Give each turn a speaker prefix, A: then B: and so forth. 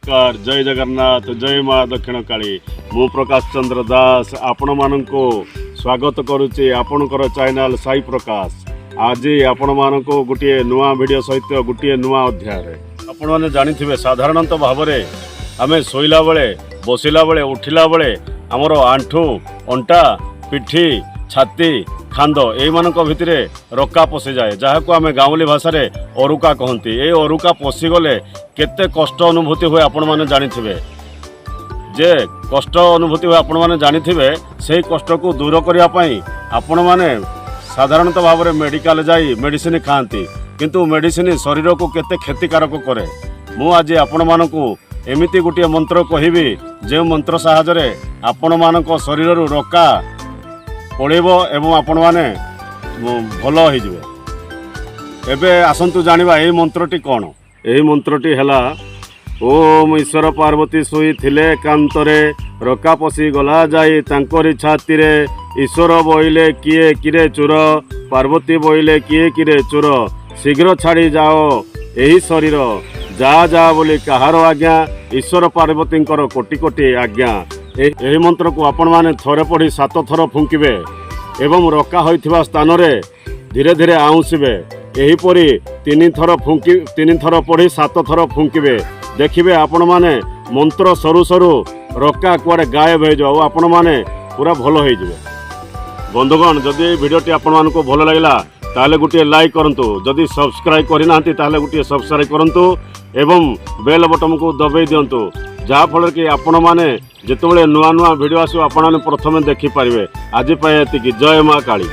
A: ନମସ୍କାର, ଜୟ ଜଗନ୍ନାଥ, ଜୟ ମା ଦକ୍ଷିଣ କାଳୀ। ମୁଁ ପ୍ରକାଶ ଚନ୍ଦ୍ର ଦାସ ଆପଣମାନଙ୍କୁ ସ୍ୱାଗତ କରୁଛି ଆପଣଙ୍କର ଚ୍ୟାନେଲ ସାଇ ପ୍ରକାଶ। ଆଜି ଆପଣମାନଙ୍କୁ ଗୋଟିଏ ନୂଆ ଭିଡ଼ିଓ ସହିତ ଗୋଟିଏ ନୂଆ ଅଧ୍ୟାୟରେ। ଆପଣମାନେ ଜାଣିଥିବେ, ସାଧାରଣତଃ ଭାବରେ ଆମେ ଶୋଇଲା ବେଳେ, ବସିଲା ବେଳେ, ଉଠିଲା ବେଳେ ଆମର ଆଣ୍ଠୁ, ଅଣ୍ଟା, ପିଠି, ଛାତି, ଖାନ୍ଦ ଏଇମାନଙ୍କ ଭିତରେ ରକା ପଶିଯାଏ, ଯାହାକୁ ଆମେ ଗାଉଁଲି ଭାଷାରେ ଅରୁକା କହନ୍ତି। ଏଇ ଅରୁକା ପଶିଗଲେ କେତେ କଷ୍ଟ ଅନୁଭୂତି ହୁଏ ଆପଣମାନେ ଜାଣିଥିବେ। ଯେ କଷ୍ଟ ଅନୁଭୂତି ହୁଏ ଆପଣମାନେ ଜାଣିଥିବେ। ସେଇ କଷ୍ଟକୁ ଦୂର କରିବା ପାଇଁ ଆପଣମାନେ ସାଧାରଣତଃ ଭାବରେ ମେଡ଼ିକାଲ ଯାଇ ମେଡ଼ିସିନ ଖାଆନ୍ତି। କିନ୍ତୁ ମେଡ଼ିସିନ ଶରୀରକୁ କେତେ କ୍ଷତିକାରକ କରେ। ମୁଁ ଆଜି ଆପଣମାନଙ୍କୁ ଏମିତି ଗୋଟିଏ ମନ୍ତ୍ର କହିବି, ଯେଉଁ ମନ୍ତ୍ର ସାହାଯ୍ୟରେ ଆପଣମାନଙ୍କ ଶରୀରରୁ ରକା ପଳେଇବ ଏବଂ ଆପଣମାନେ ଭଲ ହେଇଯିବେ। ଏବେ ଆସନ୍ତୁ ଜାଣିବା ଏହି ମନ୍ତ୍ରଟି କ'ଣ। ଏହି ମନ୍ତ୍ରଟି ହେଲା: ଓମ୍ ଈଶ୍ୱର ପାର୍ବତୀ ଶୋଇଥିଲେ ଏକାନ୍ତରେ, ରକା ପଶି ଗଲା ଯାଇ ତାଙ୍କରି ଛାତିରେ। ଈଶ୍ୱର ବୋଇଲେ, କିଏ କିରେ ଚୋର? ପାର୍ବତୀ ବୋଇଲେ, କିଏ କିରେ ଚୋର? ଶୀଘ୍ର ଛାଡ଼ି ଯାଅ ଏହି ଶରୀର। ଯା ଯା ବୋଲି କାହାର ଆଜ୍ଞା? ଈଶ୍ୱର ପାର୍ବତୀଙ୍କର କୋଟି କୋଟି ଆଜ୍ଞା। ଏହି ମନ୍ତ୍ରକୁ ଆପଣମାନେ ଥରେ ପଢ଼ି ସାତ ଥର ଫୁଙ୍କିବେ ଏବଂ ରକା ହୋଇଥିବା ସ୍ଥାନରେ ଧୀରେ ଧୀରେ ଆଉଁସିବେ। ଏହିପରି ତିନି ଥର ଫୁଙ୍କି, ତିନି ଥର ପଢ଼ି ସାତ ଥର ଫୁଙ୍କିବେ। ଦେଖିବେ ଆପଣମାନେ, ମନ୍ତ୍ର ସରୁ ସରୁ ରକା କୁଆଡ଼େ ଗାୟବ ହେଇଯିବ ଆଉ ଆପଣମାନେ ପୁରା ଭଲ ହେଇଯିବେ। ବନ୍ଧୁଗଣ, ଯଦି ଏଇ ଭିଡ଼ିଓଟି ଆପଣମାନଙ୍କୁ ଭଲ ଲାଗିଲା, ତାହେଲେ ଗୋଟିଏ ଲାଇକ୍ କରନ୍ତୁ। ଯଦି ସବସ୍କ୍ରାଇବ୍ କରିନାହାନ୍ତି, ତାହେଲେ ଗୋଟିଏ ସବସ୍କ୍ରାଇବ୍ କରନ୍ତୁ ଏବଂ ବେଲ୍ ବଟନକୁ ଦବାଇ ଦିଅନ୍ତୁ, ଯାହାଫଳରେ କି ଆପଣମାନେ ଯେତେବେଳେ ନୂଆ ନୂଆ ଭିଡ଼ିଓ ଆସିବ, ଆପଣମାନେ ପ୍ରଥମେ ଦେଖିପାରିବେ। ଆଜି ପାଇଁ ଏତିକି। ଜୟ ମା କାଳୀ।